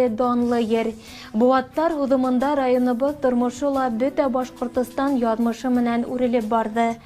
ере данлы ер. Быуаттар һуҙымында районыбыҙ тормошо ла бөтә Башҡортостан яҙмышы менән үрелеп барҙы.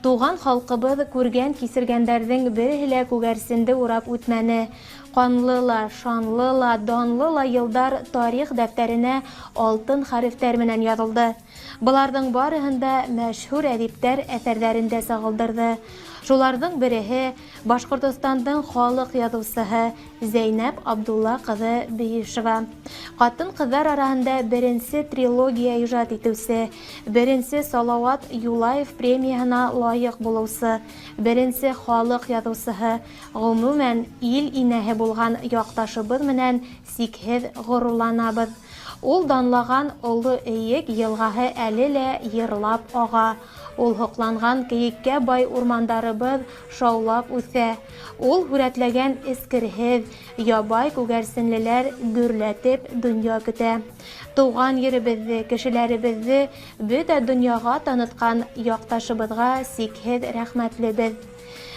Туған халҡыбыҙ күргән-кисергәндәрҙең береһе лә күгәрсенде урап үтмәне. Ҡанлы ла, шанлы ла, данлы ла йылдар тарих дәфтәренә алтын хәрефтәр менән яҙылды. Быларҙың барыһын да мәшһүр әҙиптәр әҫәрҙәрендә сағылдырҙы. Шуларҙың береһе, Башҡортостандың халыҡ яҙыусыһы Зәйнәп Абдулла ҡыҙы Бейешева. Ҡатын-ҡыҙҙар араһында беренсе трилогия ижад итеүсе, беренсе Салауат Юлаев премияһына лайыҡ булыусы, беренсе халыҡ яҙыусыһы, ғөмүмән, ил инәһе булған яҡташыбыҙ менән сикһеҙ ғорурланабыҙ. Ул данлаған Оло Эйек йылғаһы әле лә йырлап ага. Ул һоҡланған кейеккә бай урмандарыбыҙ шаулап үҫә. Ул һүрәтләгән эскерһеҙ, ябай күгәрсенлеләр гөрләтеп дөнья көтә. Тыуған еребеҙҙе, кешеләребеҙҙе бөтә дөньяға танытҡан яҡташыбыҙға сикһеҙ рәхмәтлебеҙ.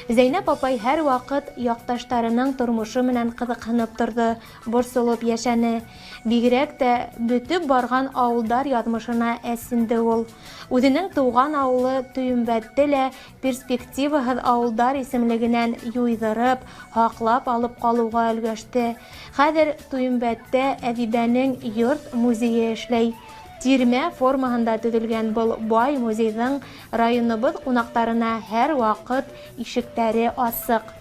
Зәйнәп апай һәрваҡыт яҡташтарының тормошо менән ҡыҙыҡһынып торҙо, борсолоп йәшәне. Бигерәк тә бөтөп барған ауылдар яҙмышына әсенде ул. Үҙенең тыуған ауылы Төйөмбәтте лә перспективаһыҙ ауылдар исемлегенән юйҙырып, һаҡлап алып ҡалыуға өлгәште. Хәҙер Туйөмбәттә әҙибәнең йорт-музейы эшләй. Тирмә формаһында төҙөлгән был бай музейҙың районыбыҙ ҡунаҡтарына һәрваҡыт ишектәре асыҡ.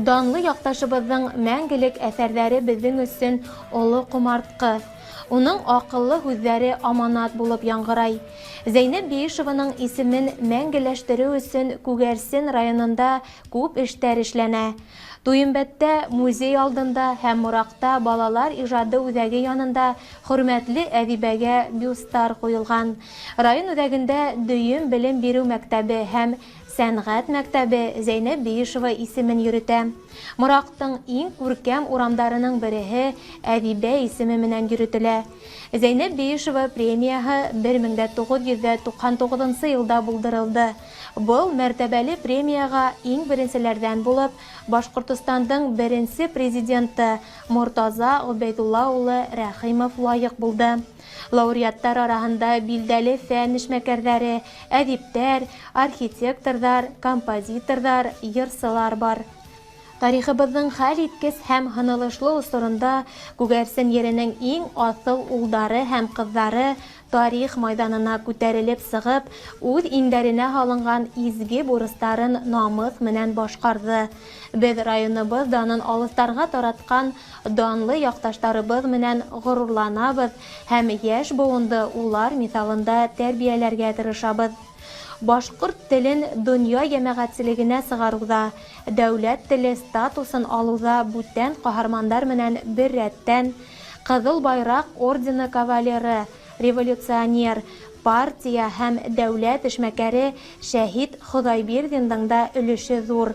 Данлы яҡташыбыҙҙың мәңгелек әҫәрҙәре беҙҙең өсөн оло ҡомартҡы. Уның аҡыллы һүҙҙәре аманат булып яңғырай. Зәйнәп Биишеваның исемен мәңгеләштереү өсөн Күгәрсен районында күп эштәр эшләнә. Туйымбәттә музей алдында һәм Мораҡта балалар ижады үҙәге янында хөрмәтле әҙибәгә бюсттар ҡуйылған. Район үҙәгендә дөйөм белем биреү мәктәбе һәм Сәнгать мәктәбе Зәйнәп Биишева исемен йөрөтә. Мораҡтың иң күркәм урамдарының береһе әҙибә исеме менән йөрөтөлә. Зәйнәп Биишева премияһы 1999 нсы йылда булдырылды. Был мәртәбәле премияға иң беренселәрҙән булып Башҡортостандың беренсе Президенты Мортаза Ғөбәйҙулла улы Рәхимов лайыҡ булды. Лауреаттар араһында билдәле фән эшмәкәрҙәре, әҙиптәр, архитекторҙар, композиторҙар, йырсылар бар. Тарихыбыҙҙың хәл иткес һәм һынылышлы осоронда Күгәрсен еренең иң аҫыл улдары һәм ҡыҙҙары тарих майҙанына күтәрелеп сығып, үҙ иңдәренә һалынған изге бурыстарын намыҫ менән башҡарҙы. Беҙ районыбыҙ данын алыҫтарға таратҡан Данлы якташтарыбыз менән горурланабыз һәм яшь буынды улар миҫалында тәрбияләргә тырышабыз. Башкорт телен дөнья йәмәгатьселегенә сыгарыуда, дәүләт теле статусын алыуда бүтән каһармандар менән беррәттән, Кызыл Байрак ордены кавалеры, революционер, партия һәм дәүләт эшмәкәре Шәһит Хоҙайбирҙиндың да өлөшө ҙур.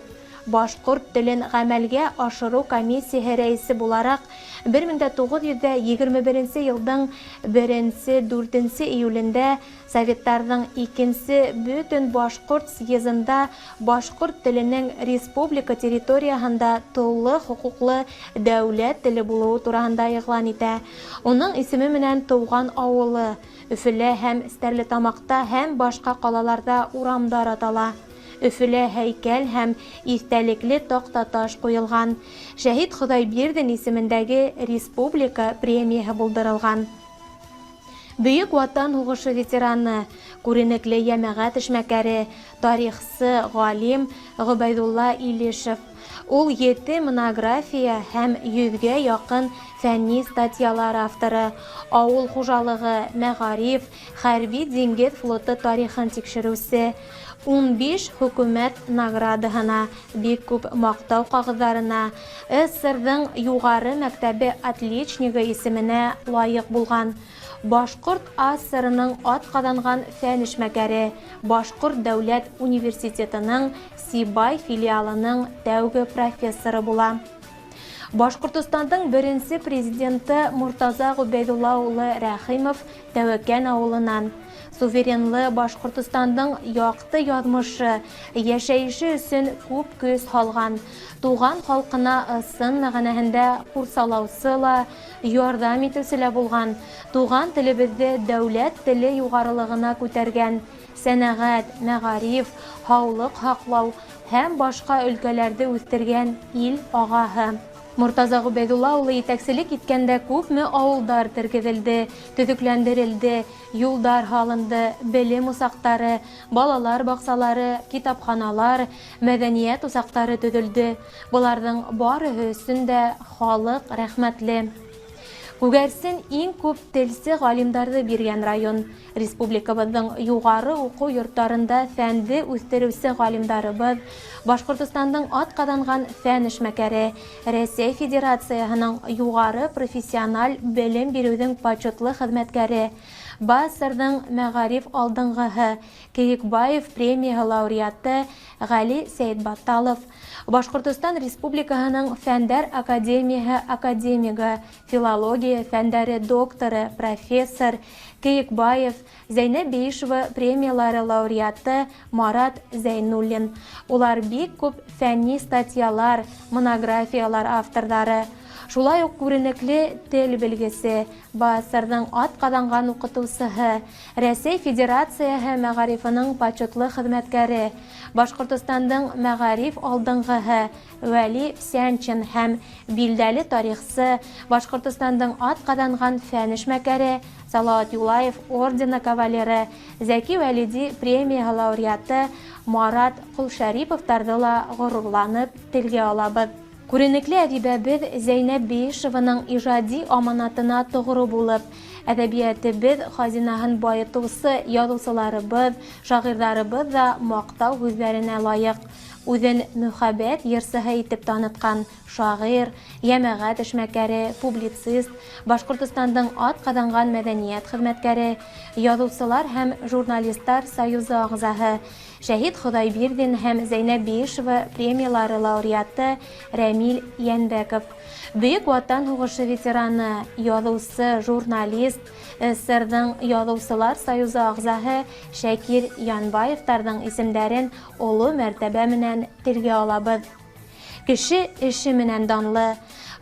Башҡорт телен ғәмәлгә ашырыу комиссияһы рәйесе булараҡ, 1921 нсе йылдың беренсе-дүртенсе июлендә Советтарҙың икенсе Бөтөн башҡорт съезында башҡорт теленең республика территорияһында тулы хоҡуҡлы дәүләт теле булыуы тураһында иғлан итә. Уның исеме менән тыуған ауылы, Өфөлә һәм Стәрлетамаҡта һәм башҡа ҡалаларҙа урамдар атала. Өфөлә һәйкәл һәм иҫтәлекле таҡтаташ ҡуйылған. Шәһит Хоҙайбирҙин исемендәге республика премияһы булдырылған. Бөйөк Ватан һуғышы ветераны, күренекле йәмәғәт эшмәкәре, тарихсы, галим Гобәйдулла Илешев. Ул ете монография һәм йөҙгә яҡын фәнни статьялар авторы, авыл хужалығы, мәгариф, хәрби-диңгеҙ флоты тарихын тикшереүсе. 15 хөкүмәт наградаһына, бик күп мактау кәгазьләренә, СССРның югары мәктәбе отличнигы исеменә лаек булган. Башкорт АССРының атказанган фән эшмәкәре, Башкорт дәүләт университетының Сибай филиалының тәүге профессоры була. Башкортостандың беренсе президенты Мортаза Гобәйдулла улы Рәхимов Тәвәкән авылыннан. Суверенлы Башҡортостандың яҡты яҙмышы, йәшәйеше өсөн күп көс һалған, туған халҡына ысын мәғәнәһендә ҡурсалаусы ла, ярҙам итеүсе лә булған, туған телебеҙҙе дәүләт теле юғарылығына күтәргән, сәнәғәт, мәғариф, һаулыҡ һаҡлау һәм башҡа өлкәләрҙе үҫтергән ил ағаһы. Мортаза Ғөбәйҙулла улы етәкселек иткәндә күпме ауылдар тергеҙелде, төҙөкләндерелде, юлдар һалынды, белем усаҡтары, балалар баҡсалары, китапханалар, мәҙәниәт усаҡтары төҙөлдө. Быларҙың барыһы өсөн дә халыҡ рәхмәтле. Күгәрсен иң күп телсе ғалимдарҙы биргән район. Республикабыҙҙың юғары уҡыу йорттарында фәнде үҫтереүсе ғалимдарыбыҙ, Башҡортостандың атҡаҙанған фән эшмәкәре, Рәсәй Федерацияһының юғары профессиональ белем биреүҙең почетлы хеҙмәткәре, БАССРҙың мәғариф алдынғыһы, Кейекбаев премияһы лауреаты Ғәли Сәйетбатталов, Башҡортостан Республикаһының Фәндәр академияһы академигы, филология фәндәре докторы, профессор Кейекбаев, Зәйнәб Биишева премиялары лауреаты Марат Зәйнуллин. Улар бик күп фәнни статьялар, монографиялар авторҙары. Шулай уҡ күренекле тел белгесе, БАССРҙың атҡаҙанған уҡытыусыһы, Рәсәй Федерацияһы мәғарифының почетлы хеҙмәткәре, Башҡортостандың мәғариф алдынғыһы Вәли Псянчин һәм билдәле тарихсы, Башҡортостандың атҡаҙанған фән эшмәкәре, Салауат Юлаев ордены кавалеры, Зәки Вәлиди премияһы лауреаты Марат Ҡолшәриповтарҙы ла ғорурланып телгә алабыҙ. Күренекле әҙибәбеҙ Зәйнәб Биишеваның ижади аманатына тоғро булып, әҙәбиәтебеҙ хазинаһын байытыусы яҙыусыларыбыҙ, шағирҙарыбыҙ ҙа маҡтау һүҙҙәренә лайыҡ. Үҙен мөхәббәт йырсыһы итеп танытҡан шағир, йәмәғәт эшмәкәре, публицист, Башҡортостандың атҡаҙанған мәҙәниәт хеҙмәткәре, Яҙыусылар һәм журналистар союзы ағзаһы, Шәһит Хоҙайбирҙин һәм Зәйнәб Биишева премиялары лауреаты Рәмил Йәнбәков, Бөйөк Ватан һуғышы ветераны, яҙыусы, журналист, СССРҙың Яҙыусылар союзы ағзаһы Шәкир Янбаевтарҙың исемдәрен оло мәртәбә менән телгә алабыҙ. Кеше эше менән данлы.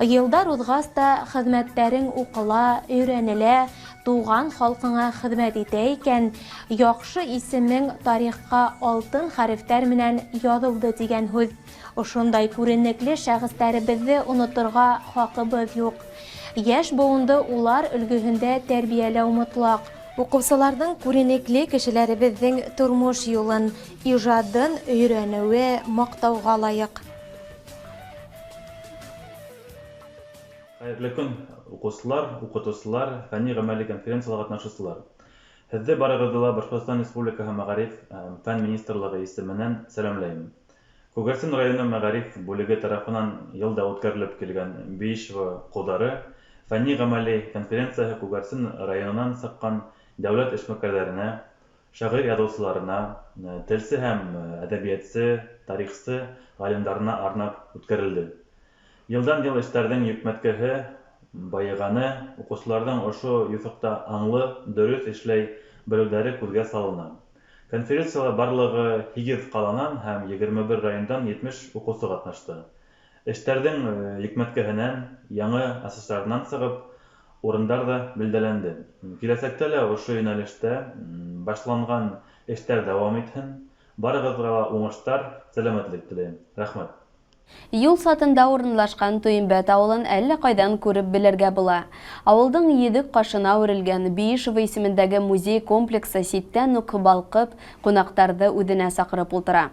Йылдар уҙғас та хеҙмәттәрең уҡыла, өйрәнелә, туған халҡыңа хеҙмәт итә икән, яҡшы исемең тарихҡа алтын хәрефтәр менән яҙылды тигән һүҙ. Ошондай күренекле шәхестәребеҙҙе оноторға хаҡыбыҙ юҡ. Йәш быуынды улар өлгөһөндә тәрбиәләү мотлаҡ. Уҡыусыларҙың күренекле кешеләребеҙҙең тормош юлын, ижадын өйрәнеүе маҡтауға лайыҡ. Хәйерле көн, уҡыусылар, уҡытыусылар, фәнни-ғәмәли конференцияла ҡатнашыусылар! Һеҙҙе барығыҙҙы ла Башҡортостан Республикаһы Мәғариф һәм фән министрлығы исеменән сәләмләйем. Күгәрсен районы мәғариф бүлеге тарафынан йыл да үткәрелеп килгән Биишева ҡолдары фәнни-ғәмәли конференцияһы Күгәрсен районынан сыҡҡан дәүләт эшмәкәрҙәренә, шағир-яҙыусыларына, телсе һәм әҙәбиәтсе, тарихсы ғалимдарына арнап үткәрелде. Йылдан-йыл эштәрҙең йөкмәткеһе байығаны, уҡыусыларҙың ошо юҫыҡта аңлы, дөрөҫ эшләй белеүҙәре күҙгә салына. Конференцияла барлығы һигеҙ ҡаланан һәм 21 райондан 70 уҡыусы ҡатнашты. Эштәрҙең йөкмәткеһенән, яңы асыштарынан сығып, урындар ҙа билдәләнде. Киләсәктә лә ошо йүнәлештә башланған эштәр дауам итһен. Барығыҙға ла уңыштар, сәләмәтлек теләйем. Рәхмәт. Юл сатында урынлашҡан Туйымбәт ауылын әллә ҡайҙан күреп белергә була. Ауылдың йөҙөк ҡашына әүерелгән Биишева исемендәге музей комплексы ситтән үк балҡып, ҡунаҡтарҙы үҙенә саҡырып ултыра.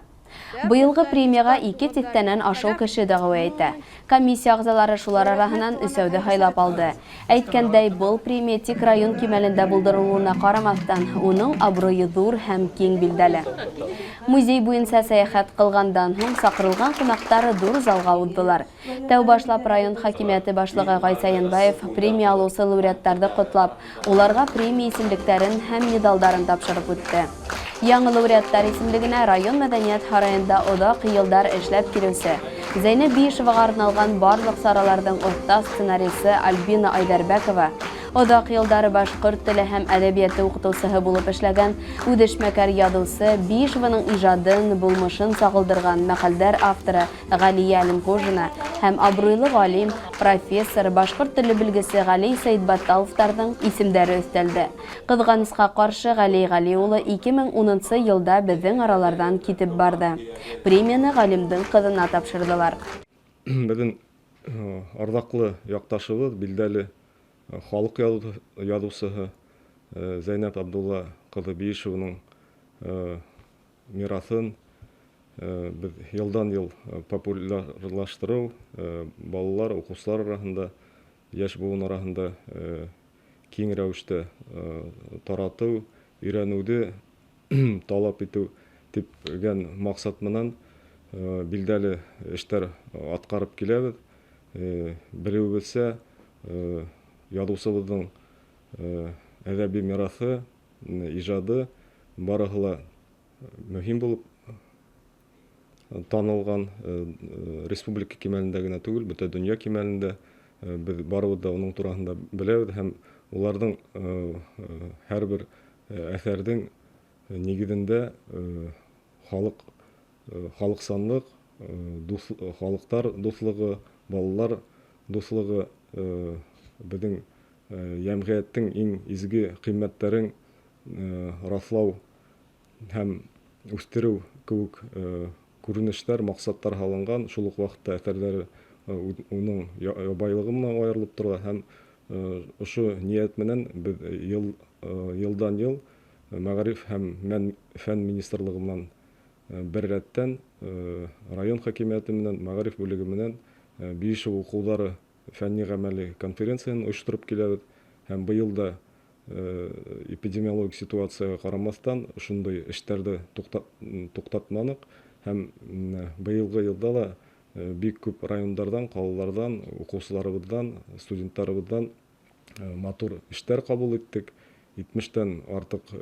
Быйылғы премияға ике тиҫтәнән ашыу кеше дәғүә итә. Комиссия ағзалары шулар араһынан өсәүҙе һайлап алды. Әйткәндәй, был премия тик район кимәлендә булдырылыуына ҡарамаҫтан, уның абруйы ҙур һәм киң билдәле. Музей буйынса сәйәхәт ҡылғандан һуң саҡырылған ҡунаҡтар ҙур залға уҙҙылар. Тәү башлап район хакимиәте башлығы Ғайса Янбаев премия алыусы лауреаттарҙы ҡотлап, уларға премия исемлектәрен һәм медалдарын тапшырып үтте. Яңы лауреаттар исемлегенә район мәдәниәт һарайында оҙаҡ йылдар эшләп килеүсе Зәйнәб Биишеваға арналған барлыҡ сараларҙың оҫта сценарисы Альбина Айҙарбәкова, Оҙаҡ йылдар башҡорт теле һәм әҙәбиәте уҡытыусыһы булып эшләгән үҙешмәкәр яҙыусы, Биишеваның ижадын, булмышын сағылдырған мәҡәлдәр авторы Ғәлиә Әлемҡужина һәм абруйлы ғалим, профессор, башҡорт теле белгесе Ғәли Сәйетбатталовтарҙың исемдәре өҫтәлде. Ҡыҙғанысҡа ҡаршы, Ғәли Ғәли улы 2010 нсы йылда беҙҙең араларҙан китеп барҙы. Премияны ғалимдың ҡыҙына тапшырҙылар. Беҙҙең арҙаҡлы яҡташыбыҙ, билдәле халыҡ яҙыусыһы Зәйнәб Абдулла ҡыҙы Биишеваның мираҫын беҙ йылдан-йыл популярлаштырыу, балалар, уҡыусылар араһында, йәш быуын араһында киң рәүештә таратыу, өйрәнеүҙе талап итеү типгән маҡсат менән билдәле эштәр атҡарып киләбеҙ. Белеүебеҙсә, яҙыусыбыҙҙың әҙәби мираҫы, ижады барыһы ла мөһим булып танылған республика кимәлендә генә түгел, бөтә донъя кимәлендә беҙ барыбыҙ ҙа уның тураһында беләбеҙ һәм уларҙың һәрбер әҫәрҙең нигеҙендә халыҡ халыҡсанлыҡ, дуҫ, халыҡтар дуҫлығы, балалар дуҫлығы беҙҙең йәмғиәттең иң изге ҡиммәттәрен раҫлау һәм үҫтереү кеүек күренештәр, маҡсаттар һалынған. Шул уҡ ваҡытта әҫәрҙәре уның ябайлығы менән айырылып тора һәм ошо ниәт менән беҙ йыл йылдан-йыл мәғариф һәм фән министрлығы менән бер рәттән район хакимиәте менән, мәғариф бүлеге менән Биишев уҡыуҙары фәнни-ғәмәли конференцияһын ойоштороп киләбеҙ һәм быйыл да эпидемиологик ситуацияға ҡарамаҫтан ошондай эштәрҙе туҡтатманыҡ һәм быйылғы йылда ла бик күп райондарҙан, ҡалаларҙан, уҡыусыларыбыҙҙан, студенттарыбыҙҙан матур эштәр ҡабул иттек. 70-тән артыҡ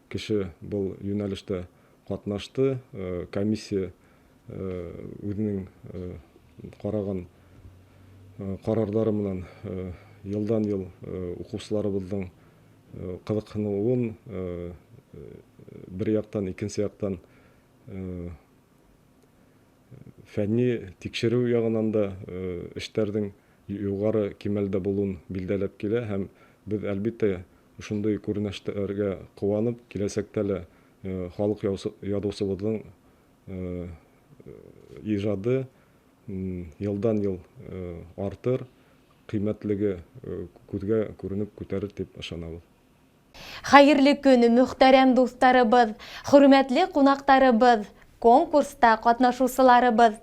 кеше был йүнәлештә ҡатнашты. Комиссия үҙенең ҡараған ҡарарҙары менән йылдан-йыл уҡыусыларыбыҙҙың ҡыҙыҡһыныуын бер яҡтан, икенсе яҡтан фәнни тикшереү яғынан да эштәрҙең юғары кимәлдә булыуын билдәләп килә һәм беҙ, әлбиттә, ошондай күренештәргә ҡыуанып, киләсәктә лә халыҡ яҙыусыбыҙҙың ижады йылдан-йыл артыр, ҡиммәтлеге күҙгә күренеп күтәрер тип ышанабыҙ. Хәйерле көн, мөхтәрәм дуҫтарыбыҙ, хөрмәтле ҡунаҡтарыбыҙ, конкурста ҡатнашыусыларыбыҙ!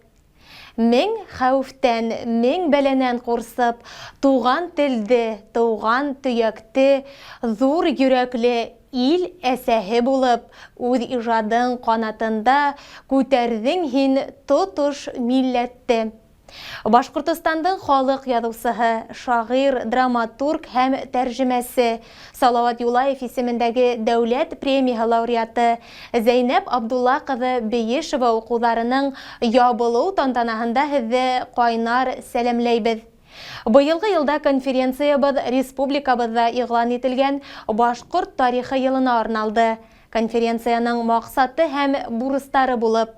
Мең хәүефтән, мең бәләнән ҡурсып, туған телде, тыуған төйәкте, ҙур йөрәкле ил әсәһе булып, үҙ ижадың ҡанатында күтәрҙең һин тотош милләтте. Башҡортостандың халыҡ яҙыусыһы, шағир, драматург һәм тәржемәсе, Салауат Юлаев исемендәге дәүләт премияһы лауреаты Зәйнәп Абдулла ҡыҙы Бейешева уҡыуҙарының ябылыу тантанаһында һеҙҙе ҡайнар сәләмләйбеҙ. Быйылғы йылда конференциябыҙ республикабыҙҙа иғлан ителгән Башҡорт тарихы йылына арналды. Конференцияның маҡсаты һәм бурыстары булып,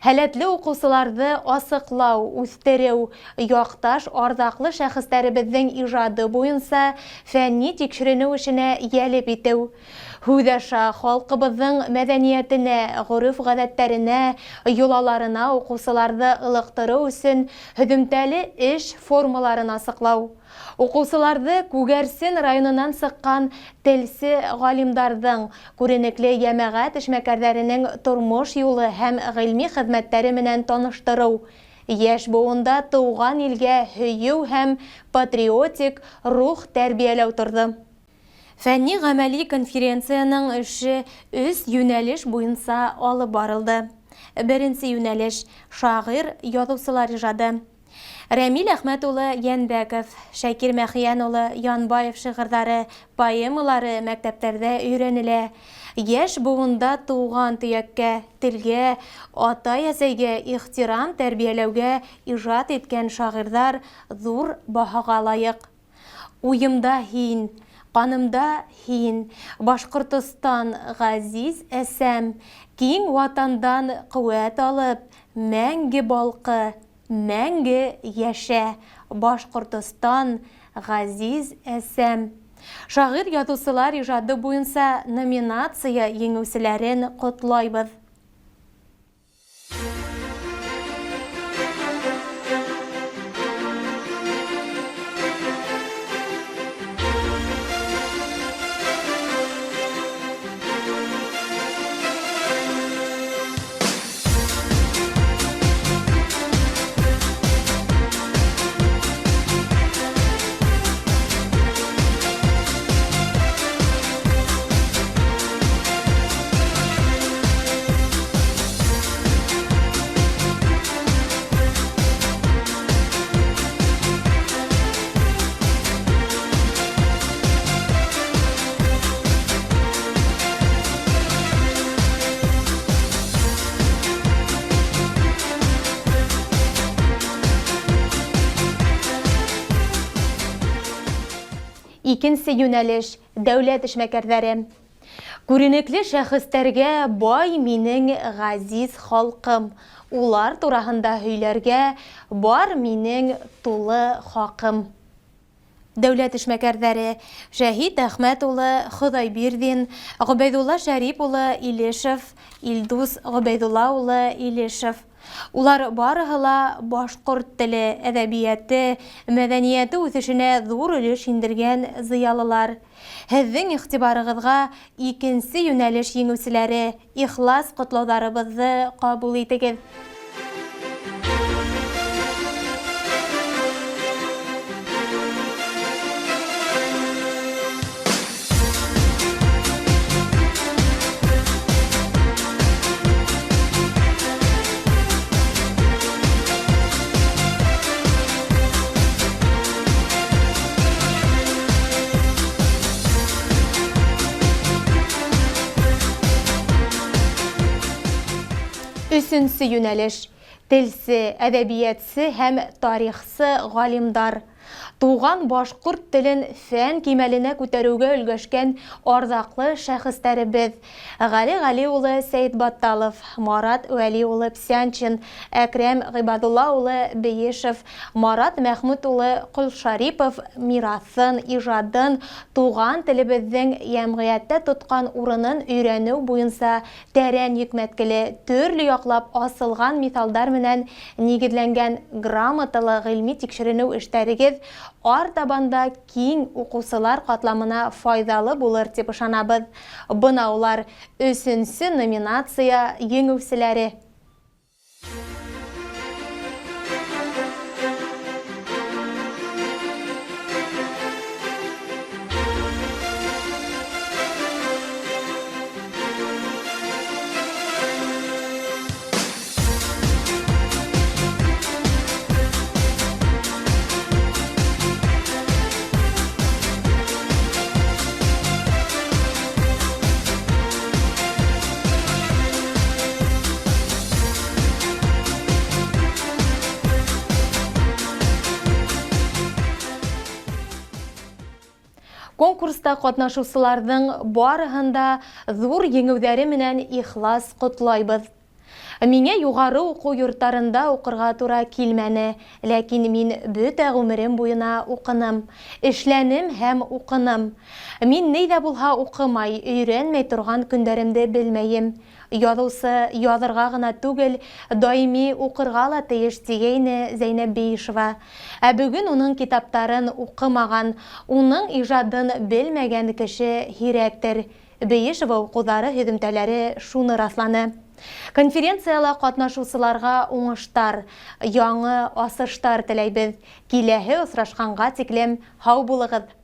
һәләтле уҡыусыларҙы асыҡлау, үҫтереү, яҡташ арҙаҡлы шәхестәребеҙҙең ижады буйынса фәнни тикшеренеү эшенә йәлеп итеү, һүҙ аша халҡыбыҙҙың мәҙәниәтенә, ғөрөф-ғәҙәттәренә, йолаларына уҡыусыларҙы ылыҡтырыу өсөн һөҙөмтәле эш формаларын асыҡлау, Уҡыусыларҙы Күгәрсен районынан сыҡҡан телсе галимдарҙың, күренекле йәмәғәт эшмәкәрҙәренең тормош юлы һәм ғилми хеҙмәттәре менән таныштырыу, йәш быуында тыуған илгә һөйөү һәм патриотик рух тәрбиәләү торҙо. Фәнни-гамәли конференциянең эше өс юнәлеш буйынса алып барылды. Беренсе юнәлеш, шагыйрь, язучылар ижады. Рәмил Әхмәт улы Йәнбәков, Шәкир Мәхиян улы Янбаев шигырьләре, поэмалары мәктәпләрдә өйрәнелә. Яшь буында туган төяккә, телгә, атай-әсәйгә ихтирам тәрбияләүгә ижат иткән шагыйрьләр зур баһага лаек. Уйымда һин, ҡанымда һин, Башҡортостан, ғәзиз әсәм, Киң Ватандан ҡеүәт алып, Мәңге балҡы, мәңге йәшә, Башҡортостан, ғәзиз әсәм! Шағир-яҙыусылар ижады буйынса номинация еңеүселәрен ҡотлайбыҙ! Икенсе юнәлеш, дәүләт эшмәкәрҙәре. Күренекле шәхестәргә бай минең газиз халҡым, Улар тураһында һөйләргә бар минең тулы хакым. Дәүләт эшмәкәрҙәре Шәһит Әхмәт улы Хоҙайбирҙин, Ғөбәйҙулла Шәрип улы Илешев, Илдус Ғөбәйҙулла улы Илешев. Улар барыһы ла башҡорт теле, әҙәбиәте, мәҙәниәте үҫешенә ҙур өлөш индергән зыялылар. Һеҙҙең иғтибарығыҙға икенсе йүнәлеш еңеүселәре, Ихлас ҡотлауҙарыбыҙҙы ҡабул итегеҙ! Өсөнсө юнәлеш, телсе, әҙәбиәтсе һәм тарихсы галимдар. Туган башкорт телен фән кимәленә күтәреүгә өлгәшкән арҙаҡлы шәхестәребеҙ, Гали Гали улы Сәетбатталов, Марат Вәли улы Псянчин, Әкрәм Ғибадулла улы Бейешев, Марат Мәхмүт улы Ҡолшарипов мираҫын, ижадын, туган телебеҙҙең йәмғиәттә тоткан урынын өйрәнеү буйынса тәрән йөкмәткеле, төрлө яҡлап асылған миҫалдар менән нигеҙләнгән грамоталы ғилми тикшеренеү эштәрегеҙ артабан да киң укыусылар катламына файҙалы булыр дип ышанабыҙ. Бына улар, өсөнсө номинация еңеүселәре. Конкурста катнашучыларның барыһын да зур еңеүҙәре менән ихлас котлайбыҙ. Миңә югары уку йортларында укырга тура килмәне, ләкин мин бөтә гомерем буена укыным, эшләнем һәм укыным. Мин ни ҙә булһа укымай, өйрәнмәй торган көндәремде белмәйем. Яҙыусы яҙырға ғына түгел, даими укырга ла тейеш, тигәйне Зәйнәб Биишева. Ә бөгөн уның китаптарын укымаган, уның ижадын белмәгән кеше һирәктер. Бейешева уҡыуҙары һөҙөмтәләре шуны раҫланы. Конференцияла ҡатнашыусыларға уңыштар, яңы асыштар теләйбеҙ. Киләһе осрашҡанға тиклем һау булығыҙ!